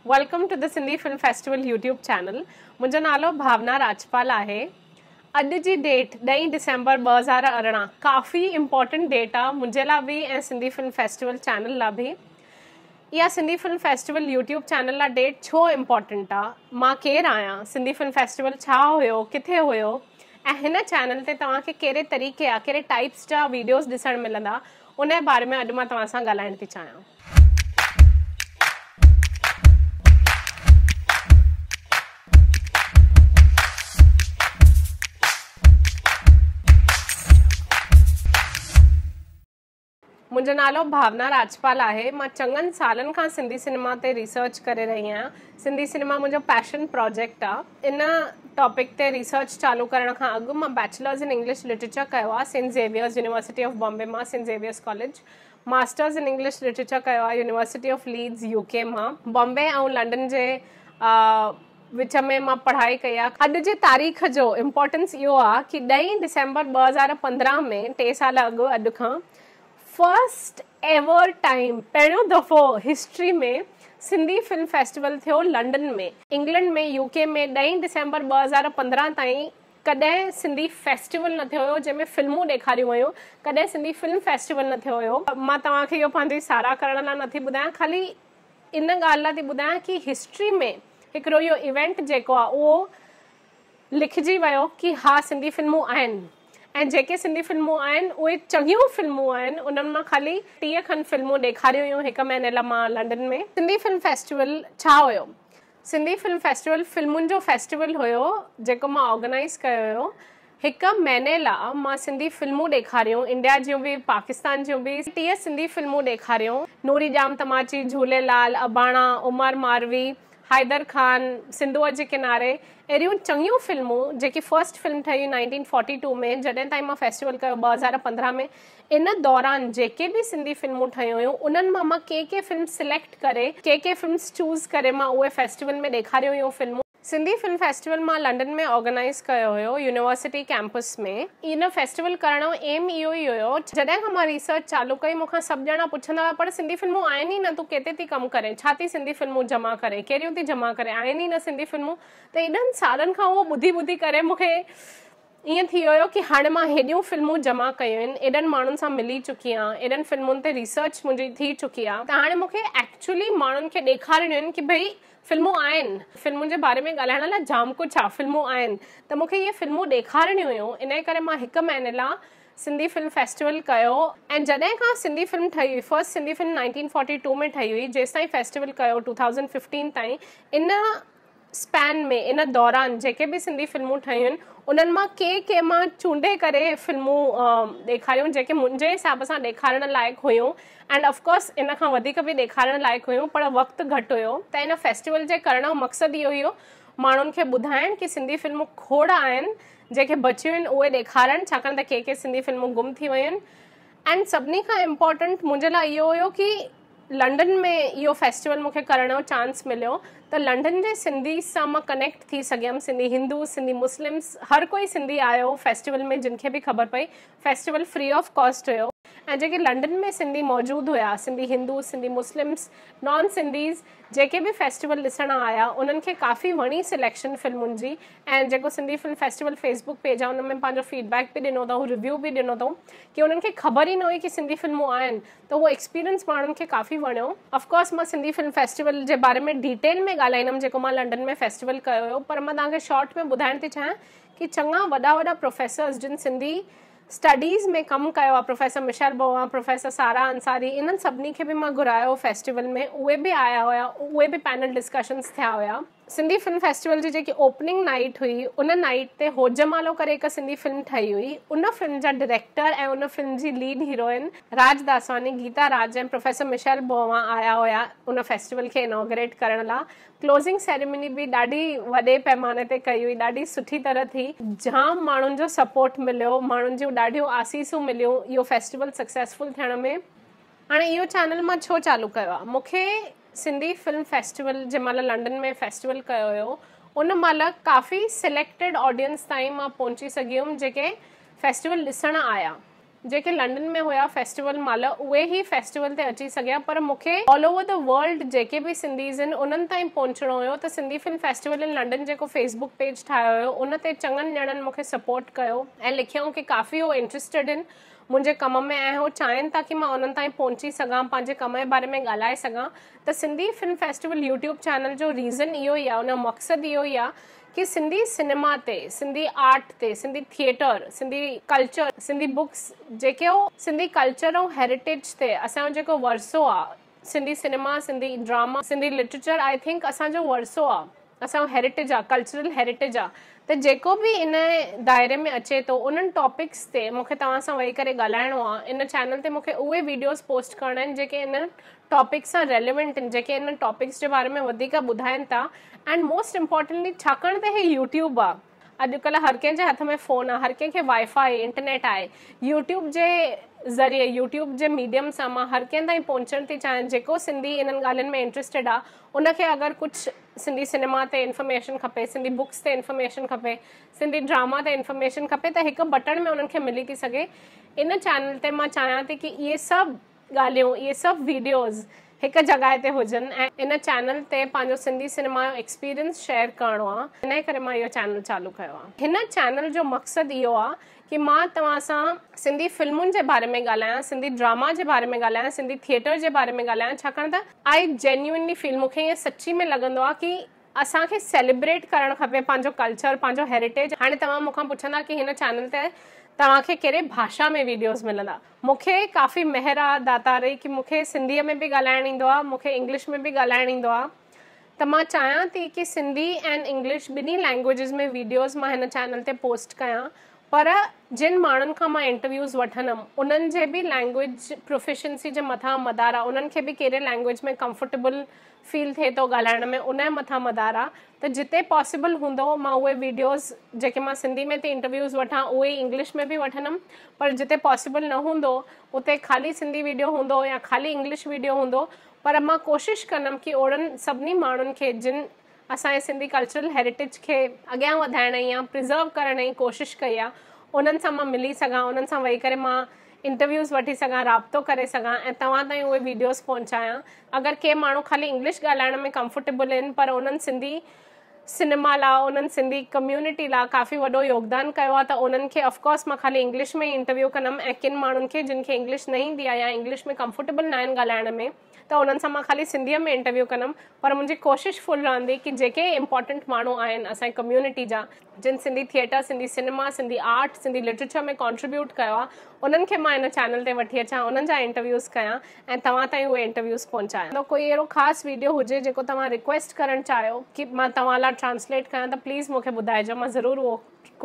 Welcome to the Sindhi film festival YouTube channel. منهنجو نالو ڀاونا راجپال آهي. اڄ جي ڊيٽ ڏهين ڊسمبر 2018 ڪافي امپورٽنٽ ڊيٽ آ منهنجي لاء به ۽ سنڌي فلم فيسٽيول چينل لاء به. اها Sindhi film festival YouTube channel لاء ڊيٽ ڇو امپورٽنٽ آ، مان ڪير آهيان، سنڌي فلم فيسٽيول ڇا هيو، ڪٿي هيو ۽ هن چينل تي توهان کي ڪهڙي طريقي يا ڪهڙي ٽائيپس جا ويڊيوز ڏسڻ ملندا ان جي باري ۾ اڄ مان توهان سان ڳالهائڻ ٿي چاهيان. منهنجو نالو ڀاونا راجپال آهي. مان چڱن سالن کان سنڌي سئنيما تي ريسرچ ڪري رهي آهيان. سنڌي سئنيما منهنجو پيشن پراجيڪٽ آ. ان ٽاپڪ تي ريسرچ چالو ڪرڻ کان اڳ مان بيچلرز ان انگلش لٽريچر ڪيو آ Saint Xavier's University of Bombay مان، Saint Xavier's College. Masters in English literature ڪيو آ university of Leeds U K مان. بامبي ۽ لنڊن جي وچ ۾ مان پڙهائي ڪئي آ. اڄ جي تاريخ جو امپورٽنس اهو آ ڪي ڏهين ڊسمبر 2015 ۾ ٽي سال اڳ اڄ کان فرسٽ ايور ٽائيم پهريون دفعو هسٽري ۾ سنڌي فلم فيسٽيول ٿيو لنڊن ۾. انگلنڊ ۾ يو ڪي ۾ ڏهين ڊسمبر 2015 تائين ڪڏهن سنڌي فيسٽيول نه ٿيو هيو جنهن ۾ فلمون ڏيکاريون ويون ڪڏهن سنڌي فلم فيسٽيول نه ٿيو هيو. مان توهان کي اهو پنهنجي ساراهه ڪرڻ لاء نٿي ٻڌايان خالي ان ڳالهه لاء ٿي ٻڌايان ڪي هسٽري ۾ هڪڙو اهو ايونٽ جيڪو آهي اهو لکجي ويو ڪي ها سنڌي فلمون آهن ۽ جيڪي سنڌي فلمون آهن اهي چڱيون فلمون آهن انهن مان خالي 30 کن فلمون ڏيکاريون ويون هڪ مهيني لاء مان لنڊن ۾. سنڌي فلم فيسٽيول ڇا هيو؟ سنڌي فلم فيسٽيول فلمن جو فيسٽيول هيو جيڪو مان آرگنائيز ڪيو هيو. هڪ مهيني لا مان سنڌي فلمون ڏيکاريون انڊيا جون به پاڪستان جون به 30 سنڌي فلمون ڏيکاريون نوري ڄام تماچي، جهوليلال، اباڻا، عمر ماروي، حيدر خان، سنڌوء جي ڪناري اهڙيون چڱيون فلمون جيڪي فرسٽ فلم ٺهي هئي نائنٽين فورٽي ٽو ۾ جڏهن تائين مان فيسٽيول ڪيو 2015 ۾ ان دوران جيڪي به سنڌي فلمون ٺهيون هيون انهن مان مان ڪي ڪي فلم سليڪٽ ڪري ڪي ڪي فلمس چوز ڪري مان اهي فيسٽيول ۾ ڏيکاريون هيون فلمون. سنڌي فلم فيسٽيول مان لنڊن ۾ آرگنائيز ڪيو هيو يونيورسٽي ڪيمپس ۾. ان فيسٽيول ڪرڻ جو ايم اهو ئي هيو جڏهن کان مان ريسرچ چالو ڪئي مون کان سڀ ڄڻا پڇندا هيا پر سنڌي فلمون آهن ئي نه تون ڪيتي ٿي ڪم ڪرين ڇا ٿي سنڌي فلمون جمع ڪرين ڪهڙيون ٿي جمع ڪرين آهن ئي نه سنڌي فلمون ته ايڏن سالن کان اهو ٻڌي ٻڌي ڪري مون کي ائين ٿي ويو ڪي هاڻي مان هيڏيون فلمون جمع ڪيون آهن، ايڏن ماڻهن سان ملي چڪي آهيان، ايڏن فلمن تي ريسرچ منهنجي ٿي چڪي آهي ته هاڻي مون کي ايڪچولي ماڻهن کي ڏيکارڻيون آهن ڪي ڀئي فلمون آهن، فلمن جي باري ۾ ڳالهائڻ لاء جام ڪجهه آهي، فلمون آهن ته مون کي اهي فلمون ڏيکارڻيون هيون انهي ڪري مان هڪ مهيني لاء سنڌي فلم فيسٽيول ڪيو ۽ جڏهن کان سنڌي فلم ٺهي هئي فرسٽ سنڌي فلم 1942 ۾ ٺهي هئي جيستائين فيسٽيول ڪيو 2015 تائين ان اسپين ۾ ان دوران جيڪي به سنڌي فلمون ٺهيون آهن انهن مان ڪي ڪي مان چونڊي ڪري فلمون ڏيکاريون جيڪي منهنجي حساب سان ڏيکارڻ لائق هيون اينڊ آف ڪورس ان کان وڌيڪ به ڏيکارڻ لائق هيون پر وقت گهٽ هيو ته ان فيسٽيول جي ڪرڻ جو مقصد اهو هيو ماڻهن کي ٻڌائڻ ڪي سنڌي فلمون کوڙ آهن جيڪي بچيون آهن اهي ڏيکارڻ ڇاڪاڻ ته ڪي ڪي سنڌي فلمون گم ٿي ويون آهن اينڊ سڀني کان امپورٽنٽ منهنجي لاء اهو هيو ڪي لنڊن ۾ اهو فيسٽيول مون کي ڪرڻ جو چانس مليو ته لنڊن جي سنڌي سان مان ڪنيڪٽ ٿي سگهيم سنڌي هندو سنڌي مسلمس هر ڪوئي سنڌي آيو فيسٽيول ۾ جن کي به خبر پئي فيسٽيول فري آف ڪاسٽ هيو ۽ جيڪي لنڊن ۾ سنڌي موجود هيا سنڌي هندو سنڌي مسلمس نان سنڌيز جيڪي به فيسٽيول ڏسڻ آيا انهن کي ڪافي وڻي سليڪشن فلمن جي ۽ جيڪو Sindhi film festival Facebook page آهي ان ۾ پنهنجو فيڊ بيڪ به ڏنو اٿئون ريويو به ڏنو اٿئون ڪي انهن کي خبر ئي نه هئي ڪي سنڌي فلمون آهن ته اهو ايڪسپيرينس ماڻهن کي ڪافي وڻيو. آف ڪورس مان سنڌي فلم فيسٽيول جي باري ۾ ڊيٽيل ۾ ڳالهائيندم جيڪو مان لنڊن ۾ فيسٽيول ڪيو هيو پر مان توهان کي شارٽ ۾ ٻڌائڻ ٿي چاهيان ڪي چڱا وڏا وڏا پروفيسرز جن سنڌي اسٽڊيز ۾ ڪم ڪيو آهي پروفيسر مشيل بوان، پروفيسر سارا انصاري انهن سڀني کي به مان گهرايو فيسٽيول ۾ اهي به آيا هيا اهي به پينل ڊسڪشنز ٿيا هيا. سنڌي فلم فيسٽيول جي جيڪي اوپننگ نائيٽ هئي ان نائيٽ تي هوجمالو ڪري هڪ سنڌي فلم ٺهي هئي ان فلم جا ڊائريڪٽر ۽ ان فلم جي lead heroine Raj Daswani, Gita Raj ۽ professor Michelle Bovan آيا هيا ان فيسٽيول کي انوگريٽ ڪرڻ لا ڪلوزنگ سيريمني به ڏاڍي وڏي پيماني تي ڪئي هئي ڏاڍي سٺي طرح ٿي جام ماڻهن جو سپورٽ مليو ماڻهن جون ڏاڍيون آسيسون مليون اهو فيسٽيول سڪسيسفل ٿيڻ ۾. هاڻي اهو چينل مان ڇو چالو ڪيو آهي مون کي سنڌي فلم فيسٽيول جنهن مهل لنڊن ۾ فيسٽيول ڪيو هيو ان مهل ڪافي سليڪٽيڊ آڊينس تائين مان پهچي سگهي هيم جيڪي فيسٽيول ڏسڻ آيا. جيڪي لنڊن ۾ هيا فيسٽيول مهل اهي ئي فيسٽيول تي اچي سگهيا پر مون کي آل اوور the world جيڪي به سنڌيز آهن انهن تائين پهچڻو هيو ته Sindhi film festival in London جيڪو فيس بڪ پيج ٺاهيو هيو ان تي چڱن ڄڻن مون کي سپورٽ ڪيو ۽ لکيائون ڪي ڪافي هو انٽريسٽيڊ آهن منهنجي ڪم ۾ ۽ هو چاهين ٿا ڪي مان انهن تائين پهچي سگهان پنهنجي ڪم جي باري ۾ ڳالهائي سگهان ته Sindhi film festival YouTube channel جو ريزن اهو ئي آهي ان جو مقصد اهو ئي آهي ڪي سنڌي سئنيما تي، سنڌي آرٽ تي، Sindhi theatre, Sindhi culture, Sindhi books جيڪي هو سنڌي ڪلچر ۽ هيريٽيج تي اسان جو جيڪو ورثو آ Sindhi cinema, Sindhi drama, Sindhi literature I think اسان جو ورثو آ اسان جو هيريٽيج آ ڪلچرل هيريٽيج آ ته جيڪو به ان دائري ۾ اچي ٿو انهن ٽاپڪس تي مون کي توهان سان ويهي ڪري ڳالهائڻو آ ان چينل تي مون کي اهي ويڊيوز پوسٽ ڪرڻا آهن جيڪي انهن ٽاپڪس سان ريليونٽ آهن جيڪي انهن ٽاپڪس جي باري ۾ وڌيڪ ٻڌائين ٿا اينڊ موسٽ امپورٽنٽلي ڇاڪاڻ ته هي يوٽيوب آ اڄڪلهه هر ڪنهن جي هٿ ۾ فون آ هر ڪنهن کي وائي فائي انٽرنيٽ آهي يوٽيوب جي ذريعي يوٽيوب جي ميڊيم سان مان هر ڪنهن تائين پهچڻ ٿي چاهيان جيڪو سنڌي انهن ڳالهين ۾ انٽريسٽيڊ آ ان کي اگر ڪجهه سنڌي سئنيما تي انفارميشن کپي سنڌي بڪس تي انفارميشن کپي سنڌي ڊراما تي انفارميشن کپي ته هڪ بٽڻ ۾ انهن کي ملي ٿي سگهي ان چينل تي مان چاهيان ٿي ڪي اهي سڀ ڳالهيون اهي سڀ ويڊيوز هڪ جڳهه تي هجن ۽ ان چينل تي پنهنجو سنڌي سئنيما جو ايڪسپيرينس شيئر ڪرڻو آ انهي ڪري مان اهو چينل چالو ڪيو آ. هن چينل جو مقصد اهو آ ڪي مان توهان سان سنڌي فلمن جي باري ۾ ڳالهايان سنڌي ڊراما جي باري ۾ ڳالهايان سنڌي ٿيٽر جي باري ۾ ڳالهايان ڇاڪاڻ ته آئي جينيوئنلي فيل مون کي ائين سچي ۾ لڳندو آ ڪي اسان کي سيليبريٽ ڪرڻ کپي پنهنجو ڪلچر پنهنجو هيريٽيج هاڻي توهان مون کان پڇندا ڪي هن چينل تي توهان کي ڪهڙي ڀاشا ۾ ويڊيوز ملندا مون کي ڪافي مهر آ داتار جي ڪي مون کي سنڌيء ۾ به ڳالهائڻ ايندو آ مون کي انگلش ۾ به ڳالهائڻ ايندو آ ته مان چاهيان ٿي ڪي سنڌي ۽ انگلش ٻنهي لينگويجز ۾ ويڊيوز مان هن چينل تي پوسٽ ڪيان پر جن ماڻهن کان مان انٽرويوز وٺندم انهن جي به لينگويج پروفيشنسي جي مٿان مدار آ انهن کي به ڪهڙي لينگويج ۾ ڪمفرٽيبل فيل ٿئي ٿو ڳالهائڻ ۾ ان جي مٿان مدار آ ته جتي پاسيبل هوندو مان اهي ويڊيوز جيڪي مان سنڌي ۾ ٿي انٽرويوز وٺان اهي ئي انگلش ۾ به وٺندم پر جتي پاسيبل نه هوندو اتي خالي سنڌي ويڊيو هوندو يا خالي انگلش ويڊيو هوندو پر مان ڪوشش ڪندم ڪي اهڙن سڀني ماڻهن کي جن اسان جي سنڌي ڪلچرل هيريٽيج کي اڳيان وڌائڻ جي يا پريزرو ڪرڻ جي ڪوشش ڪئي آ انهن سان مان ملي سگهان انهن سان ويهي ڪري مان انٽرويوز وٺي سگهان رابطو ڪري سگهان ۽ توهان تائين اهي ويڊيوز پهچايان اگر ڪي ماڻهو خالي انگلش ڳالهائڻ ۾ ڪمفرٽيبل آهن پر انهن سنڌي سئنيما لا انهن سنڌي ڪميونٽي لا ڪافي وڏو يوگدان ڪيو آهي ته انهن کي آف ڪورس مان خالي انگلش ۾ ئي انٽرويو ڪندم ۽ ڪن ماڻهن کي جن کي انگلش نه ايندي آهي يا انگلش ۾ ڪمفرٽيبل نه آهن ڳالهائڻ ۾ ته انهن سان مان خالي سنڌيء ۾ انٽرويو ڪندم پر منهنجي ڪوشش فل رهندي ڪي جيڪي امپارٽنٽ ماڻهو آهن اسان جي ڪميونٽي جا جن Sindhi theatre, Sindhi cinema, Sindhi art, Sindhi literature ۾ contribute ڪيو آهي انهن کي مان هن چينل تي وٺي اچان انهن جا انٽرويوز ڪيان ۽ توهان تائين اهي انٽرويوز پهچايان. ڪوئي اهڙو خاص ويڊيو هجي جيڪو توهان ريڪويسٽ ڪرڻ چاهيو ڪي مان توهان لاء ٽرانسليٽ ڪيان ته پليز مون کي ٻڌائجو مان ضرور اهو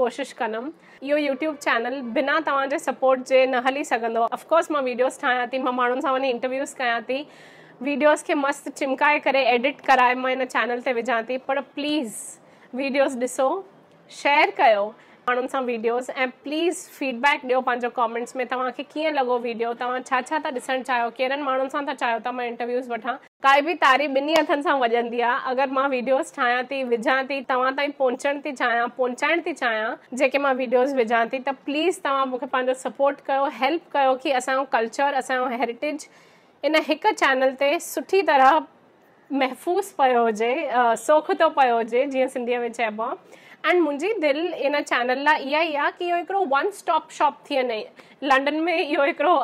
ڪوشش ڪندم. اهو يوٽيوب چينل بنا توهان جي سپورٽ جي نه هلي سگهندو آف ڪورس مان ويڊيوز ٺاهيان ٿي مان ماڻهن سان وڃي انٽرويوز ڪيان ٿي ويڊيوز کي مست چمڪائي ڪري ايڊٽ ڪرائي مان هن چينل تي وجهان ٿي پر پليز ويڊيوز ڏسو شيئر ڪيو ماڻهن سان ويڊيوز ۽ پليز فيڊ بيڪ ڏيو پنهنجو ڪامينٽس ۾ توهان کي ڪيئن لڳو ويڊيو توهان ڇا ڇا ٿا ڏسڻ چاهيو ڪهڙن ماڻهن سان ٿا چاهيو ته مان انٽرويوز وٺان. ڪائي به تاڙي ٻنهي هٿن سان وڄندي آ اگر مان ويڊيوز ٺاهيان ٿي وجهان ٿي توهان تائين پهچڻ ٿي چاهيان پهچائڻ ٿي چاهيان جيڪي مان ويڊيوز وجهان ٿي ته پليز توهان مون کي پنهنجو سپورٽ ڪيو هيلپ ڪيو ڪي اسان جو ڪلچر اسان جو هيريٽيج ان هڪ چينل تي سٺي طرح محفوظ پيو هجي، سوکتو پيو هجي جيئن سنڌيء ۾ چئبو آ ۽ منهنجي دل ان چينل لاء اها ئي آ ڪي اهو هڪڙو ون اسٽاپ شاپ ٿي وڃي لنڊن ۾ اهو هڪڙو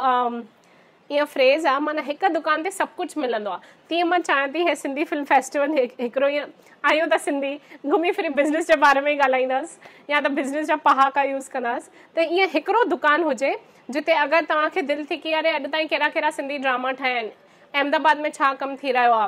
ائين فريز آ معنيٰ هڪ دڪان تي سڀ ڪجهه ملندو آ تيئن مان چاهيان ٿي هي سنڌي فلم فيسٽيول هڪڙو ائين آهيون ته سنڌي گهمي ڦري بزنس جي باري ۾ ئي ڳالهائينداس يا ته بزنس جا پهاڪا يوز ڪنداس ته ائين هڪڙو دڪان هجي جتي اگر توهان کي دل ٿي ڪي اري اڄ تائين ڪهڙا ڪهڙا سنڌي ڊراما ٺهيا آهن احمد آباد ۾ ڇا ڪم ٿي رهيو آ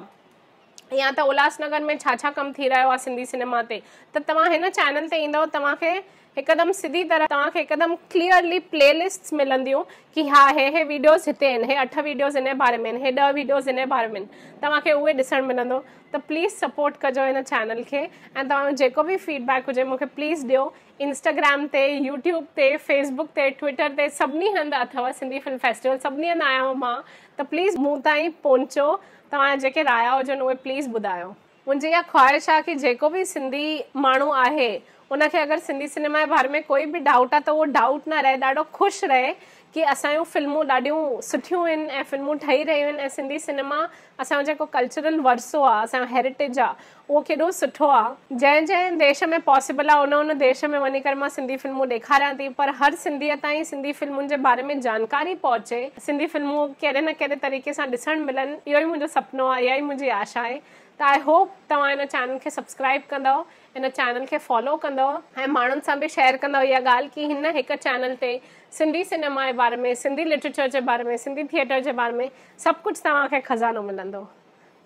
يا ته الهاس نگر ۾ ڇا ڇا ڪم ٿي رهيو آ سنڌي سئنيما تي ته توهان هن چينل تي ايندؤ توهان کي هڪدم سڌي طرح توهان کي هڪدم ڪليئرلي پلي لسٽس ملنديون ڪي ها هي هي ويڊيوز هتي آهن هي اٺ ويڊيوز هن باري ۾ آهن هي ڏهه ويڊيوز هن باري ۾ آهن توهان کي اهي ڏسڻ ملندو ته پليز سپورٽ ڪجو هن چينل کي ۽ توهان جو جيڪو به فيڊ بيڪ هجي مون کي پليز ڏيو انسٽاگرام تي، يوٽيوب تي، فيس بڪ تي، ٽوئٽر تي سڀني هنڌ اٿو سنڌي فلم فيسٽيول سڀني هنڌ آهيان مان ته پليز مون تائين پهچو توهان جا جيڪي رايا هجن اهي پليز ٻڌايو. منهنجي اها خواهش آهي ڪي جيڪو به سنڌي ماڻهو آهي ان کي اگر سنڌي سئنيما جي باري ۾ ڪوئي به ڊائوٽ آهي ته اهو ڊائوٽ نه رهي ڏاڍو خوش رهي ڪي اسان جون فلمون ڏاڍيون سٺيون آهن ۽ فلمون ٺهي رهيون آهن ۽ سنڌي سئنيما اسان جو جيڪو ڪلچرل ورثو آ اسان جو هيريٽيج آ اهو ڪيڏو سٺو آ. جنهن جنهن ديش ۾ پاسيبل آ ان ان ديش ۾ وڃي ڪري مان سنڌي فلمون ڏيکاريان ٿي پر هر سنڌيء تائين سنڌي فلمن جي باري ۾ جانڪاري پهچي سنڌي فلمون ڪهڙي نه ڪهڙي طريقي سان ڏسڻ ملن اهو ئي منهنجو سپنو آ اها ئي منهنجي آشا آهي ته I hope توهان هن چينل کي سبسڪرائيب ڪندؤ هن چينل کي فالو ڪندؤ ۽ ماڻهن سان به شيئر ڪندؤ اها ڳالهه ڪي هن هڪ چينل تي سنڌي سئنيما جي باري ۾ سنڌي لٽريچر جي باري ۾ سنڌي ٿيٽر جي باري ۾ سڀ ڪجهه توهان کي خزانو ملندو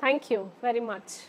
thank you very much.